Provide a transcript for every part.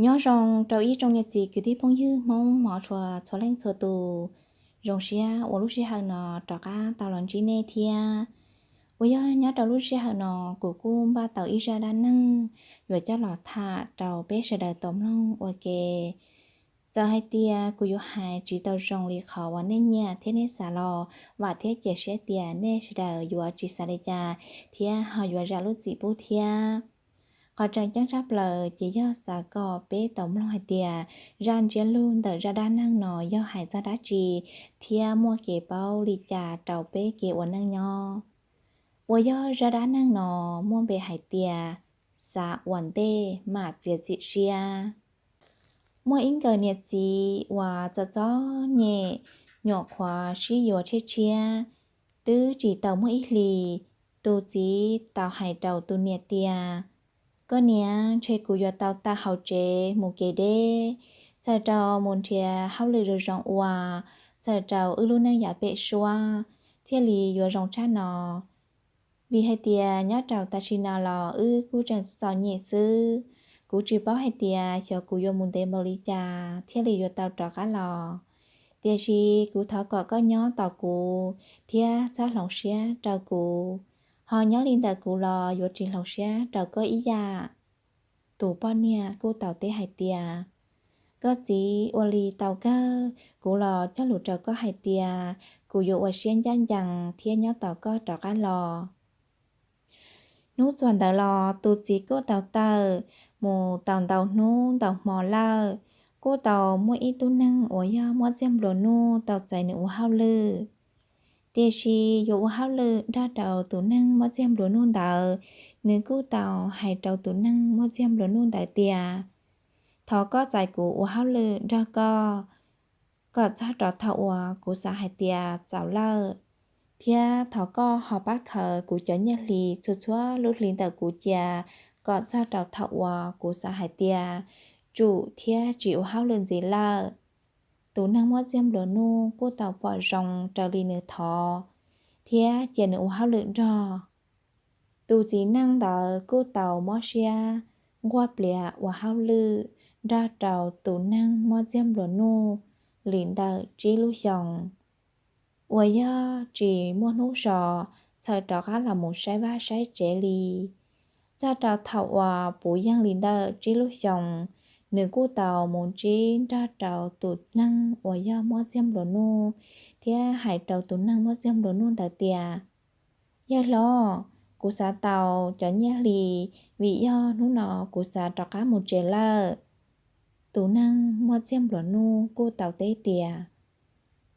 Nyob zoo rau ib tsoom niam txiv kwv tij phooj ywg Hmoob hmov tshua txhua leej txhua tus. Zoo siab uas lub sij hawm no rov qab tau los ntsib nej thiab. Uas yog nyob rau lub sij hawm no kuv kuj npaj tau ib zaj dab neeg yuav coj los tham rau peb sawv daws tau mloog ua ke. Txawm hais tias kuv yuav hais tsis tau zoo li qhov uas nej nyiam thiab nej xav los, vam thiab cia siab tias nej sawv daws yuav tsis xav li cas thiab ho yuav zam lub txim pub thiab. Qhov tseem ceeb tshaj plaws ces yog xav kom peb tau mloog hais tias zaj ntsiab lus ntawm zaj dab neeg no yog hais txog dab tsi thiab muaj kev paub li cas rau peb kev ua neej nyob. Uas yog zaj dab neeg no muaj npe hais tias xav ua ntej mam txiav txim siab. Muaj ib nkawm niam txiv uas txom txom nyem, nyuam qhuav sib yuav tshiab tshiab. Twb tsis tau muaj ib hlis, tus txiv tau hais rau tus niam tias, Koj niam, ntshe kuv yuav tau tawm hauv tsev mus kev deb, txhawm rau mus nrhiav hauj lwm zoo zoo ua, txhawm rau wb lub neej yav pem suab thiaj li yuav zoo tshaj no. Vim hais tias nyob rau tam sim no los wb kuj tseem txom nyem xwb. Kuv tsis paub hais tias xyov kuv yuav mus ntev npaum li cas thiaj li yuav tau rov qab los. Tiam sis kuv thov kom koj nyob tos kuv thiab txhob hloov siab rau kuv. Ho nyob li ntawm kuv los yuav tsis hloov siab rau koj ib yam. Tus poj niam kuj tau teb hais tias, Koj txiv, ua li tau kawg, kuv los cog lus rau koj hais tias kuv yuav ua siab ncaj ncees thiab nyob tos koj rov qab los. Hnub txuas ntawd los tus txiv kuj tau tawm mus tau ntau hnub ntau hmo lawm. Kuj tau muaj ib tug neeg uas yog Muaj Txiag Nplua Nuj tau txais nws ua hauj lwm. Tiam sis yuav ua hauj lwm nrog rau tus neeg Muaj Txiag Nplua Nuj ntawd, nws kuj tau hais rau tus neeg Muaj Txiag Nplua Nuj ntawd tias, Thov koj txais kuv ua hauj lwm nrog koj kom txog rau thaum uas kuv xav hais tias txaus lawm, thiab thov koj ho pab khaws kuv cov nyiaj hli txhua txhua lub hli ntawm kuv cia kom txog rau thaum uas kuv xav hais tias tsum thiab tsis ua hauj lwm ntxiv lawm. Tus neeg Muaj Txiag Nplua Nuj kuj tau pom zoo raws li nws thov thiab cia nws ua hauj lwm nrog. Tus txiv neej ntawd kuj tau mob siab nquag pliav ua hauj lwm nrog rau tus neeg Muaj Txiag Nplua Nuj li ntawm tsib lub xyoos, uas yog tsis muaj hnub so txhawm rov qab los mus saib vaj saib tsev li. Txog rau thaum uas puv yeej li ntawm tsib lub xyoos, nws kuj tau mus ntsib nrog rau tus neeg uas yog Muaj Txiag Nplua Nuj thiab hais rau tus neeg Muaj Txiag Nplua Nuj ntawd tias, Yawg hlob, kuv xav tau cov nyiaj hli, vim yog hnub no kuv xav rov qab mus tsev lawm. Tus neeg Muaj Txiag Nplua Nuj kuj tau teb tias,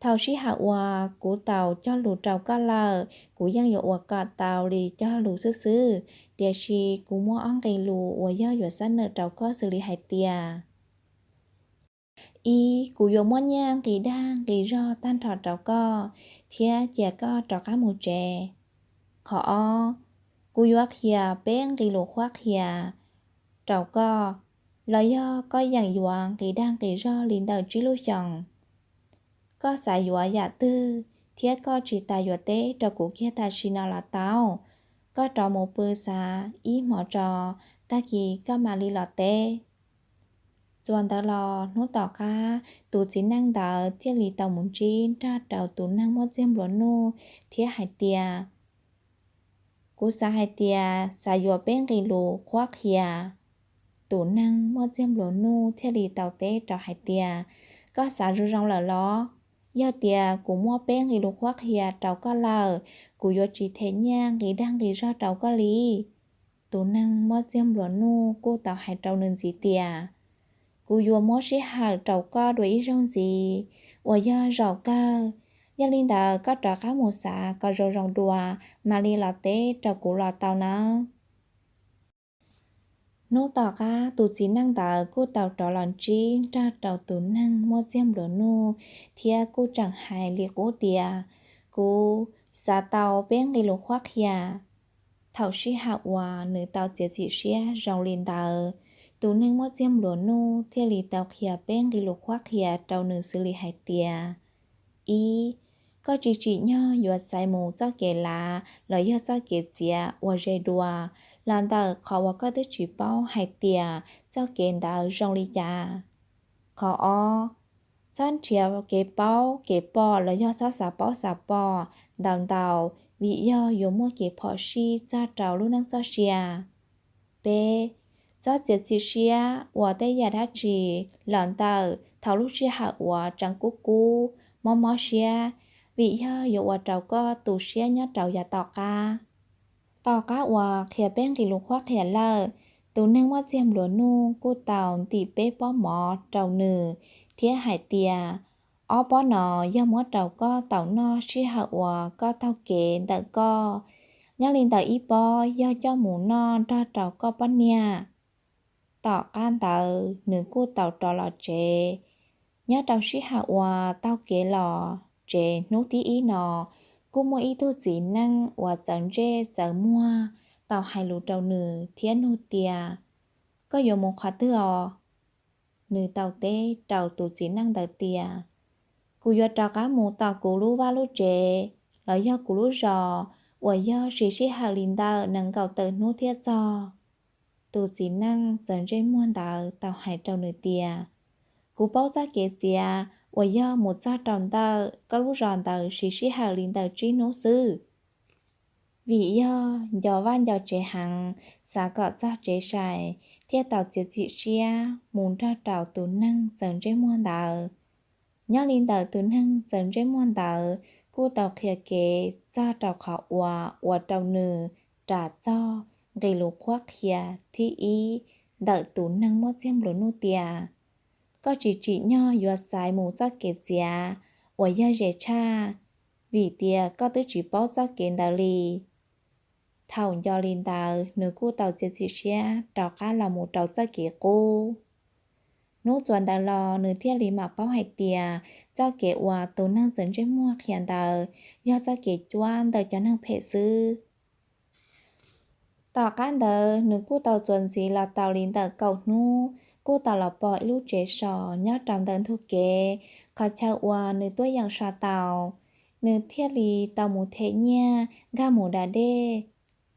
Thaum sij hawm uas kuv tau cog lus rau koj lawm, kuv yeej yuav ua kom tau li cog lus xwb xwb, tiam sis kuv muaj ob nqe lus uas yog yuav xab nawm rau koj xws li hais tias, ib, kuv yuav muab nyiaj nqi dag nqi zog tag nrho rau koj thiab cia koj rov qab mus tsev. Qhov ob, kuv yuav qhia peb nqe lus qhuab qhia rau koj, los yog koj yeem yuav nqi dag nqi zog li ntawm tsib lub xyoos. Koj xav yuav yam twg thiab koj tsis tas yuav teb rau kuv kiag tam sim no los tau. Koj rov mus pw xav ib hmo tso, tag kis koj mam li los teb. Txuas ntawd los hnub tom qab tus txiv neej ntawd thiaj li tau mus ntsib nrog rau tus neeg Muaj Txiag Nplua Nuj thiab hais tias, Kuv xav hais tias xav yuav peb nqe lus qhuab qhia. Tus neeg Muaj Txiag Nplua Nuj thiaj li tau teb rau hais tias, Koj xav zoo zoo lawm los? Yog tias kuv muab peb nqe lus qhuab qhia rau koj lawm, kuv yuav tsis them nyiaj nqi dag nqi zog rau koj li. Tus neeg Muaj Txiag Nplua Nuj kuj tau hais rau nws ntxiv tias, Kuv yuav muab sij hawm rau koj dua ib zaug ntxiv, uas yog zaum kawg. Yog li ntawd koj rov qab mus xav kom zoo zoo dua, mam li los teb rau kuv los tau nawb. Hnub tom qab tus txiv neej ntawd kuj tau rov los ntsib nrog rau tus neeg Muaj Txiag Nplua Nuj thiab kuj tseem hais li qub tias, Kuv xav tau peb nqe lus qhuab qhia. Thaum sij hawm uas nws tau txiav txim siab zoo li ntawd, tus neeg Muaj Txiag Nplua Nuj thiaj li tau qhia peb nqe lus qhuab qhia rau nws xws li hais tias, ib, koj tsis tsim nyog yuav txais mus txoj kev lav los yog txoj kev txiav ua ze dua, los ntawm qhov uas koj twb tsis paub hais tias txoj kev ntawd zoo li cas. Qhov ob, txhob nrhiav kev paub kev pom los yog txhob xav paub xav pom ntau ntau, vim yog yuav muaj kev phom sij txog rau lub neej txoj sia. Peb, txhob txiav txim siab ua tej yam dab tsi los ntawm thaum lub sij hawm uas tseem kub kub, mob mob siab, vim yog yuav ua rau koj tu siab nyob rau yav tom qab. Tom qab uas qhia peb nqis lus qhuab qhia lawm, tus neeg muaj txiag nplua nuj kuj tau ntim peb pob mov rau nws thiab hais tias, ob pob no yog muab rau koj tau noj sij hawm uas koj taug kev ntawm koj. Nyob li ntawm ib pob yog coj mus noj nrog rau koj poj niam. Tom qab ntawd nws kuj tau rov los tsev. Nyob rau sij hawm uas taug kev los tsev hnub thib ib no, kuj muaj ib tug txiv neej uas txawv ntsej txawv muag tau hais lus rau nws thiab nug tias, koj yuav mus qhov twg os? Nws tau teb rau tus txiv neej ntawd tias, kuv yuav rov qab mus tom kuv lub vaj lub tsev los yog kuv lub zos uas yog siv sij hawm li ntawm nees nkaum tawm hnub thiaj txog. Tus txiv neej txawv ntsej muag ntawd tau hais rau nws tias, kuv paub txoj kev txiav uas yog mus txog rau ntawm koj lub zos ntawd siv sij hawm li ntawm tsib hnub xwb. Vim yog nco vaj nco tsev heev, xav kom txog tsev sai, thiaj tau txiav txim siab mus nrog rau tus neeg txawv ntsej muag ntawd. Nyob li ntawm tus neeg txawv ntsej muag ntawd kuj tau qhia kev txog rau qhov uas ua rau nws ras txog nqis lus qhuab qhia thib ib ntawm tus neeg muaj txiag nplua nuj tias, koj tsis tsim nyog yuav xaiv mus txoj kev txiav uas yog ze tshaj, vim tias koj twb tsis paub txoj kev ntawd li. Thaum nco li ntawd nws kuj tau txiav txim siab rov qab los mus rau txoj kev qub. Hnub txuas ntawd los nws thiaj li mam paub hais tias txoj kev uas tus neeg txawv ntsej muag qhia ntawd yog txoj kev cuab ntawm cov neeg phem xwb. Tom qab ntawd nws kuj tau txuas ntxiv los tau li ntawm kaum hnub, kuj tau los pom ib lub tsev so nyob rau ntawm ntug kev qhov chaw uas nws tuaj yeem so tau. Nws thiaj li tau mus them nyiaj nkag mus da dej,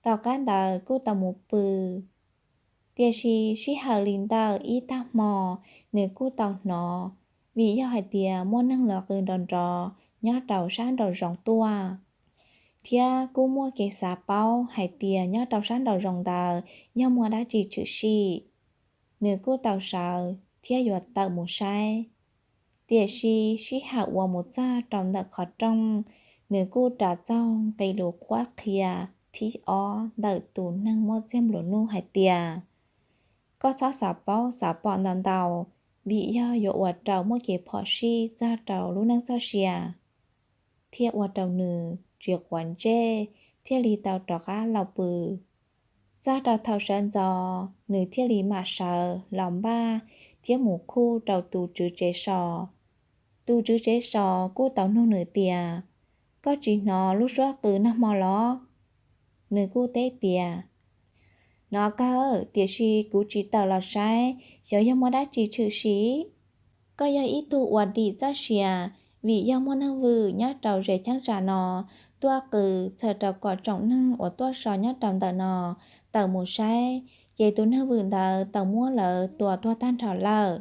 tom qab ntawd kuj tau mus pw. Tiam sis sij hawm li ntawm ib tag hmo, nws kuj tau hnov, vim yog hais tias muaj neeg los qw nrov nrov nyob rau sab nraum zoov tuaj, thiab kuj muaj kev xav paub hais tias nyob rau sab nraum zoov ntawd yog muaj dab tsi tshwm sim. Nws kuj tau sawv thiab yuav tawm mus saib. Tiam sis sij hawm uas mus txog rau ntawm qhov rooj, nws kuj ras txog nqis lus qhuab qhia thib ob ntawm tus neeg muaj txiag nplua nuj hais tias, koj txhob xav paub xav pom ntau ntau, vim yog yuav ua rau muaj kev phom sij txog rau lub neej txoj sia. Thiaj ua rau nws tsis quav ntsej, thiaj li tau rov qab los pw. Txog rau thaum sawv ntxov nws thiaj li mam sawv los npaj thiab mus khuj rau tus tswv tsev so. Tus tswv tsev so kuj tau nug nws tias, koj tsis hnov lub suab qw nag hmo los? Nws kuj teb tias, hnov kawg, tiam sis kuv tsis tawm los saib xyov yog muaj dab tsi tshwm sim. Koj yog ib tug uas dim txoj sia, vim yog muaj neeg vwm nyob rau ze cheeb tsam no tuaj qw txhawm rau kom tsoom neeg uas tuaj so nyob rau ntawm no tawm mus saib, ces tus neeg vwm ntawd tau muab lawv tua tuag tag nrho lawm.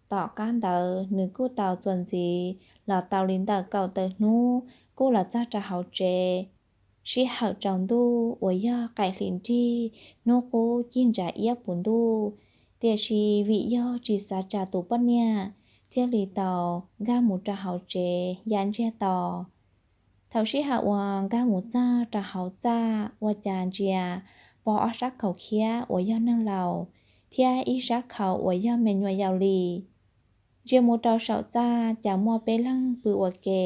Tom qab ntawd nws kuj tau txuas ntxiv los tau li ntawm kaum tawm hnub kuj los txog rau hauv tsev. Sij hawm tsaus ntuj uas yog qaim hli nrig, hnub qub cig ntsa iab puv ntuj, tiam sis vim yog tsis xav tsa tus poj niam, thiaj li tau nkag mus rau hauv tsev ya ntsiag to. Thaum sij hawm uas nkag mus txog rau hauv txaj ua cas ntsia pom ob sab khau khiab uas yog neeg laus thiab ib sab khau uas yog me nyuam yaus li. Ntsia mus rau saum txaj cas muaj peb leeg pw ua ke.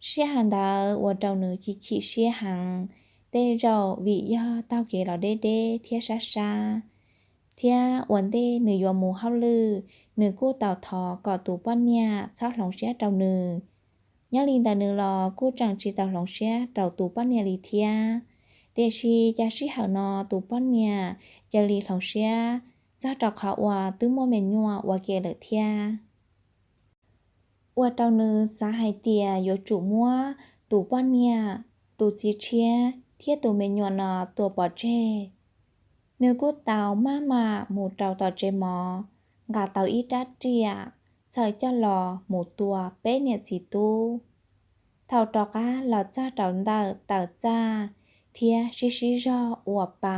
Sij hawm ntawd ua rau nws chim chim siab heev, tej zaum vim yog taug kev los deb deb thiab sab sab, thiab ua ntej nws yuav mus hauj lwm, nws kuj tau thov kom tus poj niam txhob hloov siab rau nws. Nyob li ntawd nws los kuj tseem tsis tau hloov siab rau tus poj niam li thiab. Tiam sis cas sij hawm no tus poj niam cia li hloov siab, txog rau qhov uas twb muaj me nyuam ua ke lawm thiab. Ua rau nws xav hais tias yuav tsum muab tus poj niam, tus txiv tshiab, thiab tus me nyuam no tua pov tseg. Nws kuj tau maj mam mus rau tom tsev mov, nqa tau ib rab riam, txawm coj los mus tua peb niam txiv tub. Thaum rov qab los txog rau ntawm taws txaj thiab sib sib zog ua pa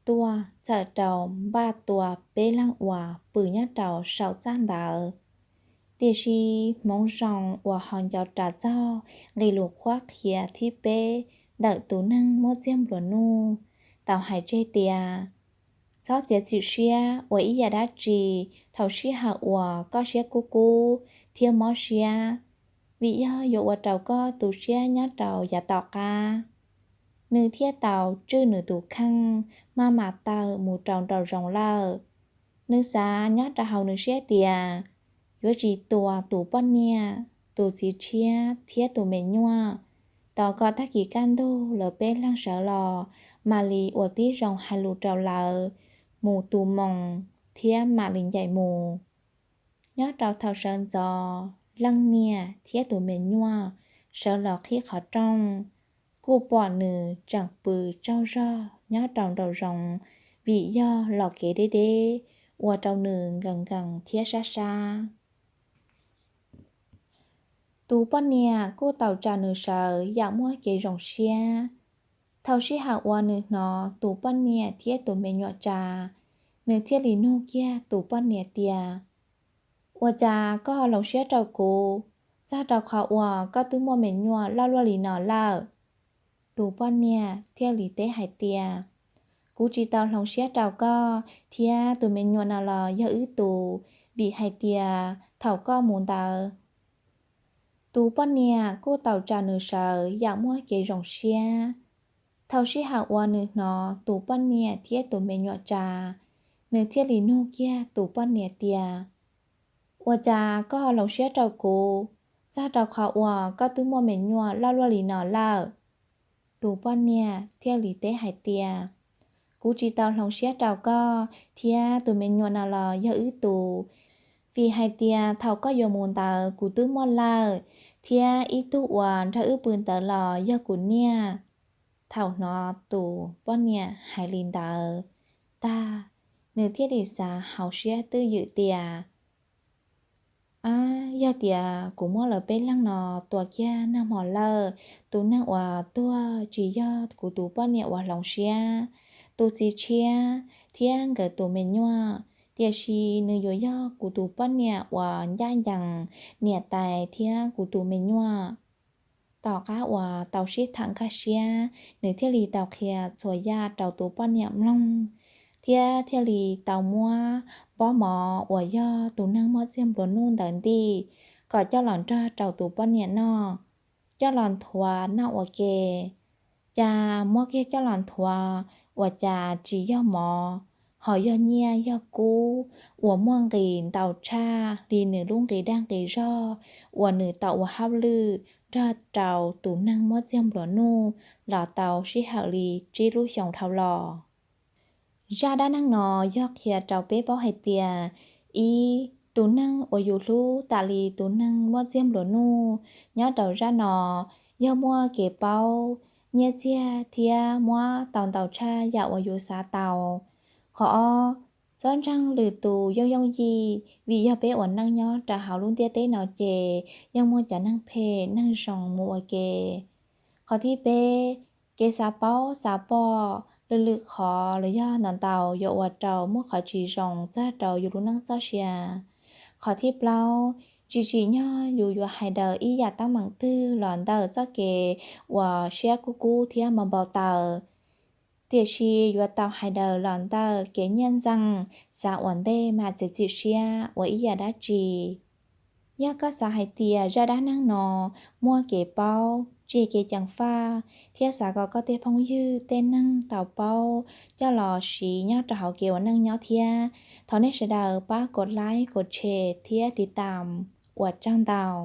tuaj, txawm rau npaj tua peb leeg uas pw nyob rau saum txaj ntawd. Tiam sis hmoov zoo uas ho nco ras txog nqe lus qhuab qhia thib peb ntawm tus neeg muab txiag nplua nuj tau hais tseg tias: Txhob txiav txim siab ua ib yam dab tsi, thaum sij hawm uas koj siab kub kub thiab mob siab, vim yog yuav ua rau koj tu siab nyob rau yav tom qab. Nws thiaj tau tswj nws tus kheej maj mam taw mus rau nraum zoov lawm. Nws xav nyob rau hauv nws siab tias yuav tsis tua tus poj niam, tus txiv tshiab thiab tus me nyuam, tos kom tag kis kaj ntug lawv peb leeg sawv los mam li ua tib zoo hais lus rau lawv, mus tu moo thiab mam li ncaim mus. Nyob rau thaum sawv ntxov, leej niam thiab tus me nyuam sawv los qhib qhov rooj, kuj pom nws tseem pw tsaug zog nyob rau nraum zoov, vim yog los kev deb deb ua rau nws nkees nkees thiab sab sab. Tus poj niam kuj tau tsa nws sawv yam muaj kev zoo siab. Thaum sij hawm uas nws hnov tus poj niam thiab tus me nyuam tsa, nws thiaj li nug kiag tus poj niam tias: Ua cas koj ho hloov siab rau kuv, txog rau qhov uas koj twb muaj me nyuam loj luaj li no lawm? Tus poj niam thiaj li teb hais tias: Kuv tsis tau hloov siab rau koj thiab tus me nyuam no los yog wb tus, vim hais tias thaum koj mus ntawd. Tus poj niam kuj tau tsa nws sawv yam muaj kev zoo siab. Thaum sij hawm uas nws hnov tus poj niam thiab tus me nyuam tsa, nws thiaj li nug kiag tus poj niam tias: Ua cas koj ho hloov siab rau kuv, txog rau qhov uas koj twb muaj me nyuam loj luaj li no lawm? Tus poj niam thiaj li teb hais tias: Kuv tsis tau hloov siab rau koj thiab tus me nyuam no los yog wb tus, vim hais tias thaum koj yuav mus ntawd kuv twb muaj lawm, thiab ib tug uas nrog wb pw ntawd los yog kuv niam. Thaum hnov tus poj niam hais li ntawd tag, nws thiaj li xav hauv siab twj ywm tias: Ab, yog tias kuv muab lawv peb leeg no tua kiag nag hmo lawm, tus neeg uas tuag tsis yog kuv tus poj niam uas hloov siab, tus txiv tshiab thiab nkawd tus me nyuam, tiam sis nws yuav yog kuv tus poj niam uas ncaj ncees niam tais thiab kuv tus me nyuam. Tom qab uas tau sib tham nkag siab, nws thiaj li tau qhia txhua yam rau tus poj niam mloog, thiab thiaj li tau muab pob mov uas yog tus neeg muab txiag nplua nuj ntawd ntim kom coj los nrog rau tus poj niam noj, coj los nthuav noj ua ke. Cas muab kiag coj los nthuav, ua cas tsis yog mov, ho yog nyiaj yog kub uas muaj nqis ntau tshaj li nws lub nqis dag nqis zog uas nws tau ua hauj lwm nrog rau tus neeg muab txiag nplua nuj los tau sij hawm li tsib lub xyoo dhau los. Zaj dab neeg no yog qhia rau peb paub hais tias, ib, tus neeg uas yus hlub tas li tus neeg muab txiag nplua nuj, nyob rau zaj no yog muaj kev paub, nyiaj txiag thiab muab tau ntau tshaj yam uas yus xav tau. Qhov ob, txhob ntseeg lwm tus yooj yooj yim, vim yog peb ua neej nyob rau hauv lub ntiaj teb no ces yeej muaj cov neeg phem neeg zoo mus ua ke. Qhov thib peb, kev xav paub xav pom lwm lwm qhov los yog ntau ntau yuav ua rau muaj qhov tsis zoo txog rau yus lub neej txoj sia. Qhov thib plaub, tsis tsim nyog yus yuav hais daws ib yam teeb meem twg los ntawm txoj kev uas siab kub kub thiab npau npau taws, tiam sis yuav tau hais daws los ntawm kev nyiaj ntxees, xav ua ntej mam txiav txim siab ua ib yam dab tsi. Yog koj xav hais tias zaj dab neeg no muaj kev paub, tsim kev ceev faj, thiab xav kom koj tej phooj ywg tej neeg tau paub coj los siv nyob rau hauv kev ua neej nyob thiab, thov nej sawv daws pab kov like, kov share thiab tiv tam. Ua tsaug ntau.